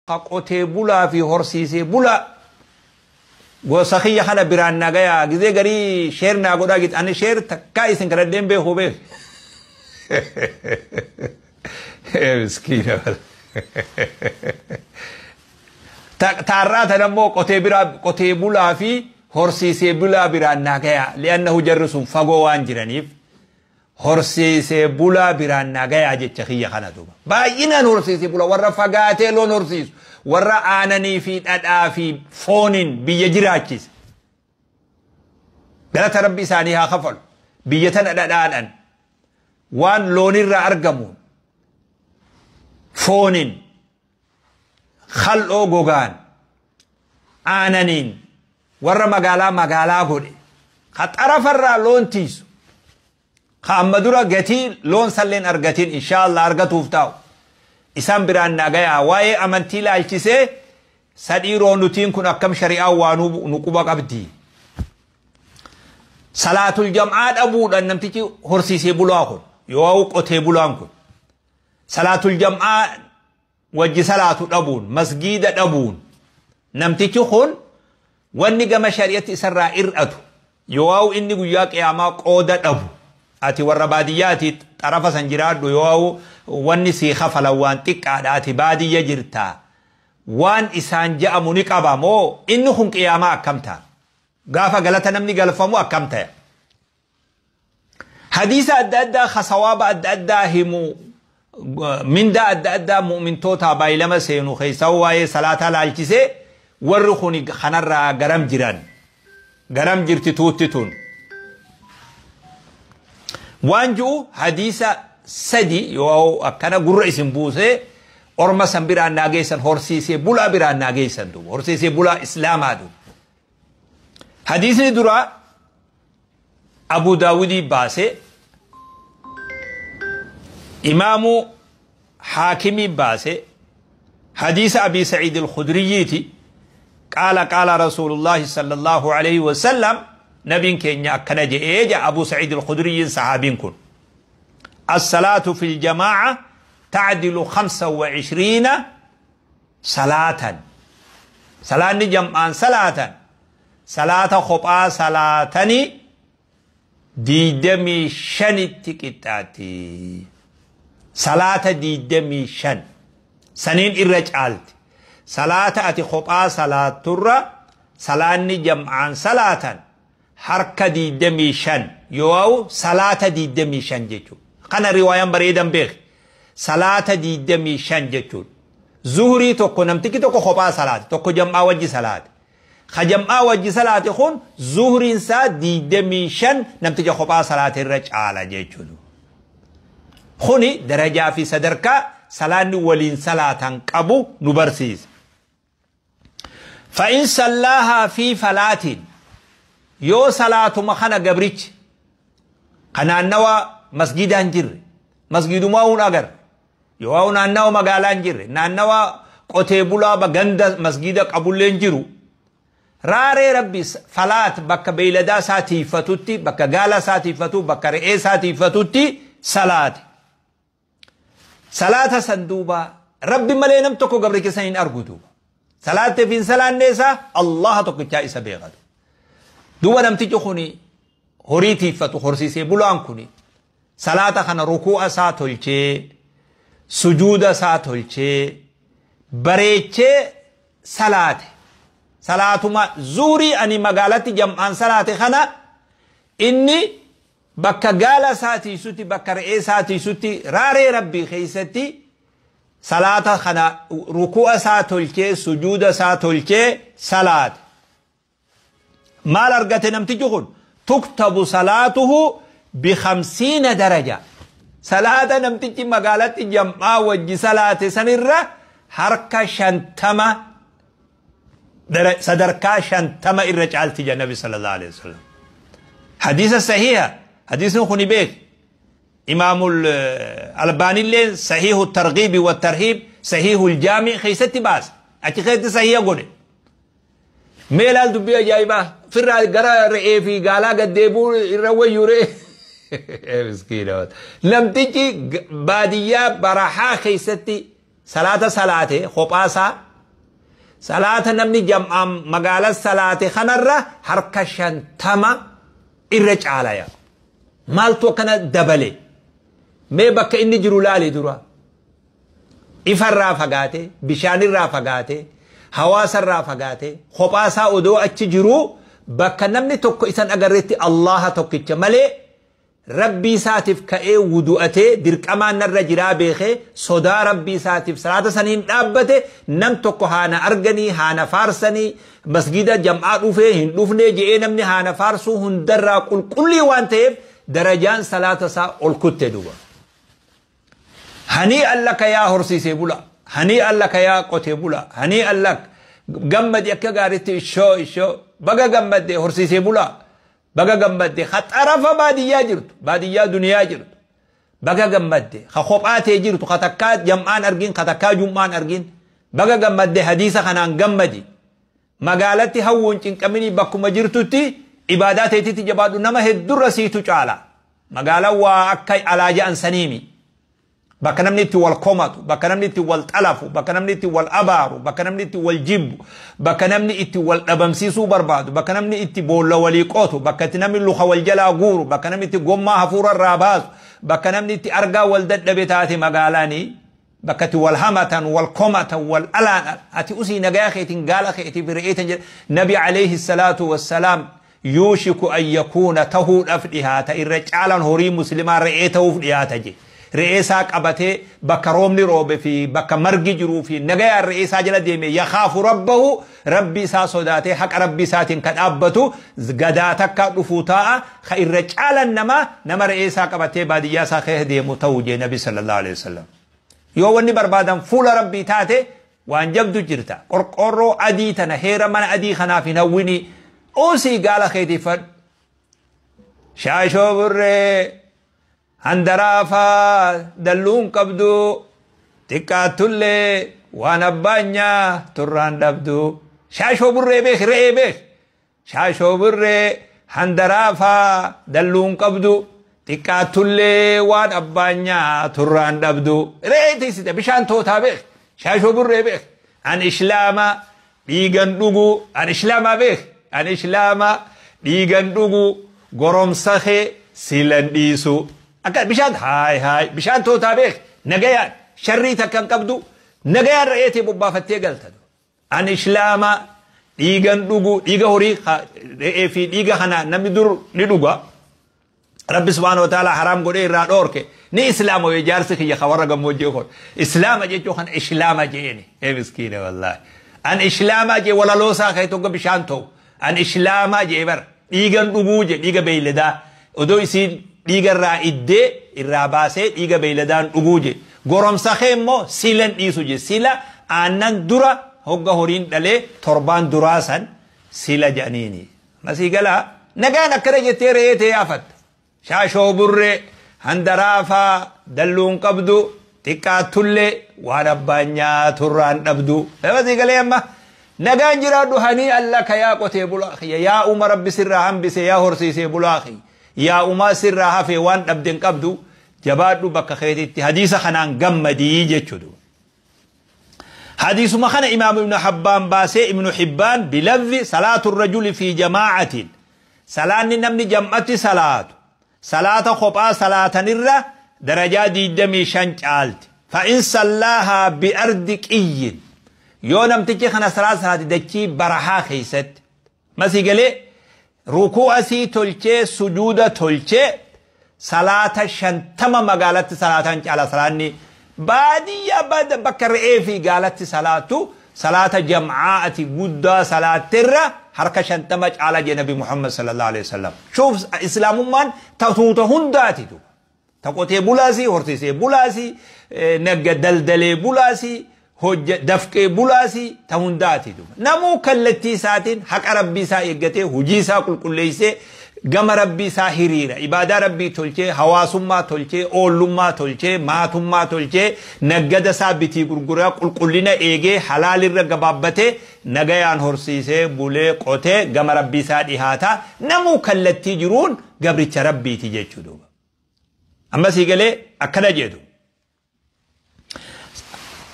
Ka qotee bulaa fi horsiisee bulaa gosa kiyya kana biraan na gayaa gizee garii sheer naa godhaa git ani sheer takkaa isin kadhadheen beeku beek. Miskiina bal. Taarraa tan ammoo qotee biraa qotee bulaa fi horsiisee bulaa biraan naa gayaa li'annahu jarri sun fagoo waan jiraniif horsiisee bulaa biraan naa gayaa jecha kiyya kana duuba. Baay'inaan horsiisee bulaa warra fagaatee loon horsiisu warra aananii fi dhadhaa fi fooniin biyya jiraachise. Galata rabbi isaanii haa kafalu. Biyya tana dhadhaadhaan waan loonirraa argamuun fooniin kal'oo gogaan aananiin warra magaalaa magaalaa godhe ka xarafarraa loon tiisu ka amma dura gatii loon salleen argatiin inshaallah argatuuf taa'u isaan biraan nagayaa waa'ee amantii laalchisee sadhiiroo nutiin kun akkam shari'aa waa nu quba qabdi. Salaatul jam'aa dhabuudhaan namtichi horsiisee bulaa kun yoo qotee bulaan kun salaatul jam'aa wajji salaatu dhabuun masgiida dhabuun namtichi kun wanni gama shari'atti isarraa ir'atu yoo inni guyyaa qiyaamaa qooda dhabu ati warra baadiyyaati xarafa san jiraadhu yoo wanni sii kafalan waan xiqqaadha ati baadiyya jirtaa waan isaan ja'amu ni qaba moo inni kun qiyaamaa akkam ta'a gaafa galata namni galfamu akkam ta'e. Hadiisa adda addaa ka sawaaba adda addaa himu mindaa adda addaa mu'mintootaa baay'ilama seenu keessaa waa'ee salaataa laalchisee warri kun kanarraa garam jiran garam jirti tuutti tun. Waan ji'u hadiisa sadi yoo akkana gurra isin buusee orma san biraan naa geessan horsiisee bulaa biraan naa geessan duuba horsiisee bulaa islaamaa duuba. Hadiisni duraa Abu Daawudii baase Imaamu Haakimii baase hadiisa Abi Saciid al-Khudriyyiiti qaala qaala Rasuulullaahi sallallahu alayhi wa sallam nabiin keenya akkana je'ee jedha Abu Saciid al-Khudriyyiin sahaabiin kun الصلاة في الجماعة تعدل 25 صلاة صلاة جمعان صلاة صلاة خطأ صلاتني 25 قطعتي صلاة 25 سنين الرجالت صلاة أتي خطأ صلاة ترى صلاة جمعان صلاة حركة 25 يو صلاة 25 جيتو قنا رواية بريدا بيخ صلاة 25 جيتو زهري توكو نمتكي توكو خطأ صلاة توكو جمعة وجه صلاة خجمع وجه صلاة خون زهرين سا 25 نمتجا خبا صلاة الرجالة جيتشودو خوني درجة في صدركا صلاة ولين صلاة قبو نبرسيس فإن صلاها في فلات يو صلاة مخانا قبريش قنا نوا مسجد انجر مسجد ما هون أجر يو نانوا مقالا انجر نانوا قتيبولا بغند مسجد قبول انجرو raaree rabbi falaat bakka beeyladaa isaa tiifatutti bakka gaala isaa tiifatu bakka re'ee isaa tiifatutti salaate. Salaata san duuba rabbi malee nam tokko gabri keessa hin argu duuba. Salaattee fi hin salaanne isaa Allaha tokkichaa isa beekatu. Duuba namtichi kuni horii tiifatu horsiisee bulaan kuni salaata kana rukuu'a isaa tolchee sujuuda isaa tolchee bareechee salaate. Salaatuma zuurii ani magaalatti jam'aan salaate kana inni bakka gaala isaa tiisutti bakka re'ee isaa tiisutti raaree rabbii keessatti salaata kana ruku'a isaa tolchee sujuuda isaa tolchee salaate. Maal argate namtichi kun tuktabu salaatuhu bi50 daraja. Salaata namtichi magaalatti jam'aa wajji salaate sanirra harka 50 sadarkaa 50 irra caalti jedha Nabi sallallahu alaihi wasallam. Hadiisa sahiha hadiisni kuni beek Imaamul Albaanillee sahihu targhiibi wa tarhiib sahihu aljaami keessatti baase achi keessatti sahiha godhe. Mee laal dubbii ajaa'ibaa firraa gara re'ee fi gaalaa gad deebi'uu irra wayyuu re'ee. Miskiina. Namtichi baadiyyaa barahaa keessatti salaata salaate kophaasaa Salaata namni jam'aan magaalaa salaate kanarra harka 50 irra caalaya. Maaltu akkana dabale? Mee bakka inni jiru laali dura. Ifarraa fagaate, bishaanirraa fagaate, hawaasarraa fagaate, kophaasaa odoo achi jiru bakka namni tokko isan agarreetti Allaha tokkicha malee rabbii isaatiif ka'ee wudu'atee dirqamaan narra jiraa beekee sodaa rabbii isaatiif salaata saniin dhaabbate nam tokko haana arganii haana faarsanii masgida jam'aa dhufee hin dhufnee je'ee namni haana faarsuu hundarraa qulqullii waan ta'eef darajaan salaata isaa ol kutte duuba. Hanii allaka yaa horsiisee bula, hanii allaka yaa qotee bula, hanii allak gammadi akka gaariitti ishoo ishoo baga gammadde horsiisee bula. Baga gammadde ka xarafa baadiyyaa jirtu, baadiyyaa duniyaa jirtu, baga gammadde ka kophaatee jirtu, ka takkaa jam'aan argin, ka takkaa jum'aan argin, baga gammadde hadiisa kanaan gammadi. Magaalatti hawwuun cinqaminii bakkuma jirtutti ibaadaa teetitti jabaadhu, nama heddurra siitu caala. Magaalaan waa akka alaa ja'an saniimi. Bakka namni itti wal komatu, bakka namni itti wal xalafu, bakka namni itti wal abaaru, bakka namni itti wal jibbu, bakka namni itti wal dhabamsiisuu barbaadu, bakka namni itti boolla walii qotu, bakka itti namni luka wal jalaa guuru, bakka namni itti gommaa hafuura irraa baasu, bakka namni itti argaa wal dadhabe taate magaalaanii, bakka itti wal hamatan, wal komatan, wal alaan, ati usii nagaa keetiin gaala keetiin re'eetan jedha. Nabi alayhi salaatu wassalaam yuushiku an yakuuna tahuudhaaf dhihaata, irra caalaan horii muslimaa re'ee ta'uuf dhihaata je. Re'ee isaa qabatee bakka roobni roobe fi bakka margi jiruu fi nagayaan re'ee isaa jala deeme yakhaafu rabbahu, rabbi isaa sodaatee haqa rabbi isaatiin ka dhaabbatu gadaa takka dhufuu taa'a, ka irra caalan nama nama re'ee isaa qabatee baadiyyaa isaa keessa deemu ta'uu jee Nabi sallallahu alaihi wasallam. Yoo wanni barbaadan fuula rabbii taate waan jabdu jirta. Qorqorroo adii tana heera mana adii kanaaf hin hawwini. Usii gaala keetiifadhu. Shaashoo burree handaraafaa dalluun qabdu xiqqaattullee waan abbaanyaa turraan dhabdu. Shaashoo burree beek, re'ee beek. Shaashoo burree handaraafaa dalluun qabdu xiqqaattullee waan abbaanyaa turraan dhabdu. Re'ee tiisite bishaan tootaa beek. Shaashoo burree beek. An islaama dhiigan dhugu, an islaamaa beek. An islaama dhiigan dhugu goromsa kee silan dhiisu. Akka bishaan haay haay bishaan tootaa beek, nagayaan sharrii takka hin qabdu, nagayaan re'eetee bobbaafattee galta. An islaama dhiigan dhugu, dhiiga horii re'ee fi dhiiga kana namni dur ni dhuga. Rabbi subhaanahu wa ta'ala haraam godhee irraa dhoorke. Ni islaama wayii jaarsi kiyya ka warra gammoojjii kun. Islaama jechuu kana islaama jeeni. Ee miskiina wallaahi. An islaamaa jee walaloosaa ka'e tokko bishaan ta'u. An islaamaa jee bar dhiigan dhuguu jee dhiiga beeyladaa. Odoo isiin dhiiga irraa iddee irraa baasee dhiiga beeyladaan dhuguu jee. Goromsa kee immoo silan dhiisu jee. Sila aannan dura hogga horiin dhalee torbaan duraa san sila jedhaniini. Masii galaa nagaan akkana jettee re'ee ta'ee afatta. Shaashoo burree handaraafaa dalluun qabdu xiqqaattullee waan abbaan nyaaturraan dhabdu. Masii galee amma nagaan jiraadhu hanii allaka yaa qotee bulaa kiyya, yaa uuma rabbi sirraa hambise, yaa horsiisee bulaa kiyya, yaa uumaa sirraa hafee waan dhabde hin qabdu, jabaadhu bakka keetitti hadiisa kanaan gammadii jechuudha. Hadiisuma kana Imaam Ibn Hibbaan baasee, Ibn Hibbaan bilafzi salaatu rajuli fi jamaa'atin, salaanni namni jam'atti salaatu salaata kophaa salaatanirra darajaa 25 caalti. Fa in sallaahaa bi ardi qiyyin, yoo namtichi kana salaata salaati dachii barahaa keessatti masii galee rukuu asii tolchee sujuuda tolchee salaata 50 magaalatti salaatan caala. Salaanni baadiyyaa bakka re'ee fi gaalatti salaatu salaata jam'aati guddaa salaattirra harka 50 caala jee Nabi Muhammad sallallahu alaihi wasallam. Shuuf, islaamummaan tatuuta hundaati duuba. Ta qotee bulaasii, horsiisee bulaasii, nagga daldalee bulaasii, hojja dafqee bulaasii ta hundaati duuba. Namuu kallattii isaatiin haqa rabbii isaa eeggatee hojii isaa qulqulleessee gama rabbii isaa hiriira. Ibaadaa rabbii tolchee, hawaasummaa tolchee, oollummaa tolchee, maatummaa tolchee, naggada isaa bitii gurguraa qulqullina eegee halaalirra gabaabbatee nagayaan horsiisee bulee qotee gama rabbii isaa dhihaata. Namuu kallattii jiruun gabricha rabbiiti jechuudha. Ammas galee akkana jedhu.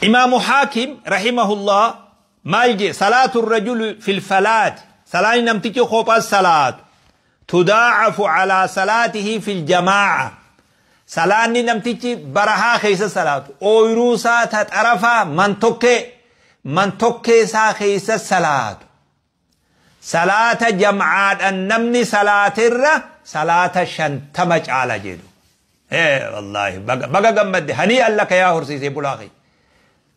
Imaamu Haakim rahimahullah Maal jee? Salaatu rajuli fil falaati, salaanni namtichi kophaa salaatu, tudaacafu calaa salaatihi fil jamaaca. Salaanni namtichi barahaa keessa salaatu, ooyiruu isaa ta xarafaa man tokkee isaa keessa salaatu, salaata jamcaadhan namni salaatirra salaata 50 caala jedhu. Wallaahi baga gammadde, hanii allaka yaa horsiisee bulaa kee.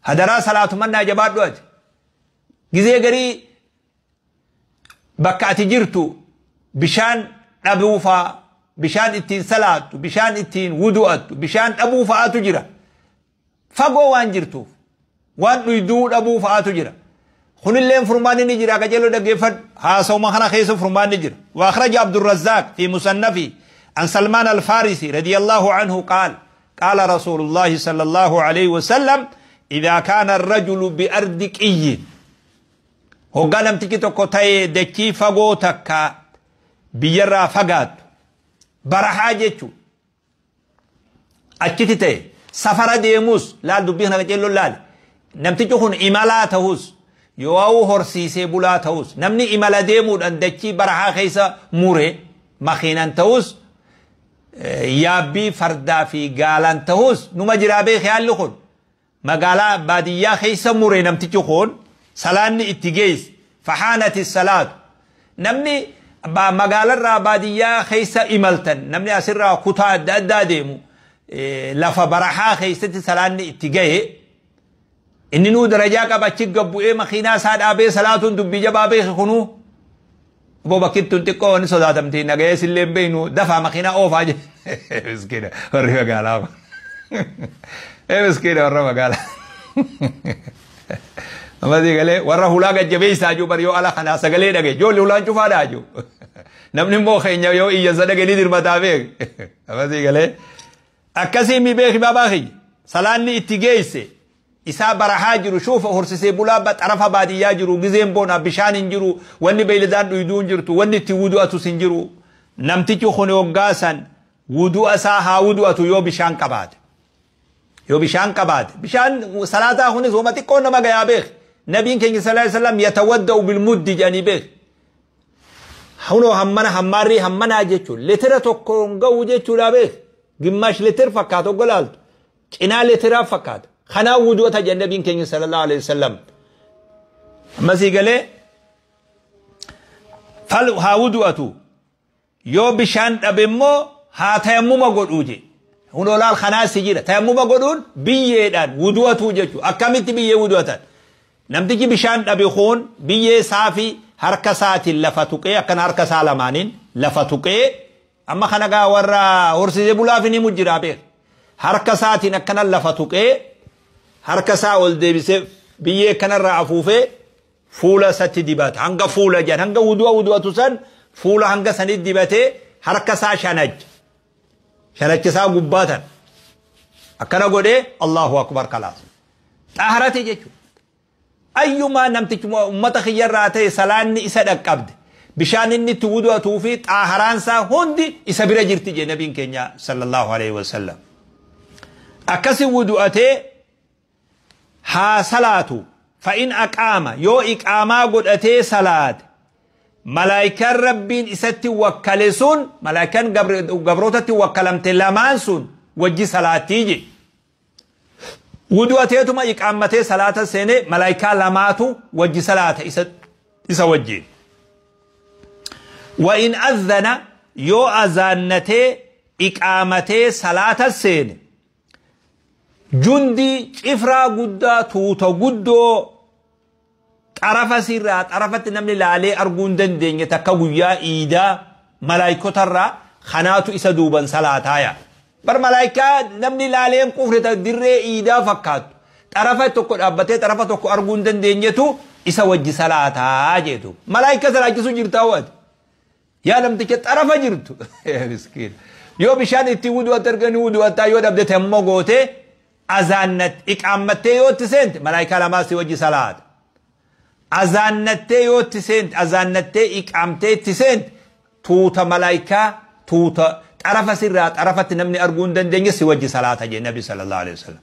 Hadaraa salaatumannaa jabaadhu. Ati gizee garii bakka ati jirtu bishaan dhabuufaa, bishaan ittiin salaattu, bishaan ittiin wudu'attu, bishaan dhabuu fa'aatu jira. Fagoo waan jirtuuf waan dhuyduu dhabuu fa'aatu jira. Kunilleen furmaanni ni jira. Qajeeloo dhaggeeffadhu, haasawuma kana keessa furmaanni jira. وأخرج عبد الرزاق في مصنفه عن سلمان الفارسي رضي الله عنه قال: قال رسول الله صلى الله عليه وسلم: إذا كان الرجل بأرض قي، hoggaa namtichi tokko ta'e dachii fagoo takka biyyarraa fagaattu, barahaa jechuun, achitti ta'e safara deemus, laal dubbii kana qaceelloo laal, namtichi kun imalaa ta'us yoo horsiisee bulaa ta'us, namni imala deemuudhaan dachii barahaa keessa mure, makiinan ta'us, yaabbii fardaa fi gaalan ta'us, numa jiraa beekee, haalli kun magaalaa baadiyyaa keessa mure, namtichi kun salaanni itti geesse, فحانت الصلاة. Namni magaalarraa baadiyyaa keessa imaltan, namni asirraa kutaa adda addaa deemu, lafa barahaa keessatti salaanni itti gahe, inni nuu darajaa qaba. Achi gabbu'ee makiinaa isaa dhaabee salaatuun dubbii jabaa beeke. Kunuu obbo bakkittuun xiqqoo ni sodaatamti, nagayee sillee hin beeknu, dafaa makiinaa oofaa jedhe. Miskiina warri magaalaa, miskiina warra magaalaa. Amasii galee warra hulaa gajjabeessaa jiru bari yoo ala kanaa sagalee dhage, ijoollee hulaan cufaadhaa jiru. Namni immoo keenya yoo iyyansa dhage ni dirmataa beek. Amasii galee akkasii mi beeki baabaa kiyya, salaanni itti geesse isaa barahaa jiru, shuufa horsisee bulaa xarafa baadiyyaa jiru, gizeen boona bishaan hin jiru, wanni beeyladaan dhuyduu hin jirtu, wanni itti wudu'atus hin jiru. Namtichi kun hoggaasan wudu'a isaa haa wudu'atu yoo bishaan qabaate. Yoo bishaan qabaate, bishaan salaataa kunis wama xiqqoo nama gayaa beek. Nabiin keenya صلى الله عليه وسلم يتوضأ بالمد jedhanii beek. Hunoo hammana hammaarrii hammanaa jechuun litira tokkoon ga'u jechuudha beek. ግማሽ ሊትር fakkaata oggolaaltu. Cinaa litiraa fakkaata. Kanaa wudu'ata jedhan nabiin keenya صلى الله عليه وسلم. Ammasii galee fal haa wudu'atu, yoo bishaan dhabe immoo haa tayammuma godhuu je. Hunoo laal, kanaas jira. Tayammuma godhuun biyyeedhaan wudu'atu jechuudha. Akkamitti biyyee wudu'atan? Namtichi bishaan dhabe kun biyyee saafi harka isaatiin lafa tuqee, akkana harka isaa lamaaniin lafa tuqee, amma kana gaa warra horsiisee bulaaf ni mujjiraa beek. Harka isaatiin akkana lafa tuqee, harka isaa ol deebisee, biyyee kanarraa afuufee fuula isatti dibata. Hanga fuula jedhan, hanga wudu'a wudu'atu san fuula hanga sanitti dibatee, harka isaa shanacha. Shanacha isaa gubbaatan. Akkana godhee الله أكبر, خلاص. Xaharate jechuudha. Ayyumaa namtichi ummata kiyyarraa ta'e salaanni isa dhaqqabde, bishaan inni itti wudu'atuu fi xaaharaan isaa hundi isa bira jirti jedhe nabiin keenya صلى الله عليه وسلم. Akkasi wudu'atee haa salaatu. فإن أقام, yoo iqaamaa godhatee salaate, malaayikaan rabbiin isatti wakkale sun, malaayikaan gabrootatti wakkalamte lamaan sun wajji salaatii je. Wudu'ateetuma iqaammatee salaata seene, malaayikaa lamaatu wajji salaata isa wajjiin. وإن أذن, yoo azaannatee iqaamatee salaata seene, jundi cifraa guddaa, tuuta guddoo xarafa sirraa xarafatti namni laalee arguu hin dandeenye takka guyyaa iidaa malaayikotarraa kanaatu isa duuban salaataaya. Bar malaayikaa namni laalee hin quufne ta dirree iidaa fakkaattu, xarafa tokko dhaabbatee xarafa tokko arguu hin dandeenyetu isa wajji salaataa jeetu. Malaayika salaachisu jirtaa waati. Yaa namticha xarafa jirtu. Miskiina. Yoo bishaan itti wudu'atte arganii wudu'attaa, yoo dhabde temmoo gootee azaannat iqaammattee yoo itti seente, malaayikaa lamaa si wajji salaata. Azaannattee yoo itti seente, azaannattee iqaamtee itti seente, tuuta malaayikaa, tuuta xarafa sirraa xarafatti namni arguu hin dandeenye si wajji salaata jee nabi صلى الله عليه وسلم.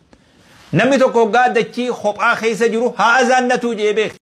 Namni tokko hoggaa dachii kophaa keessa jiru haa azaannatuu jee beek.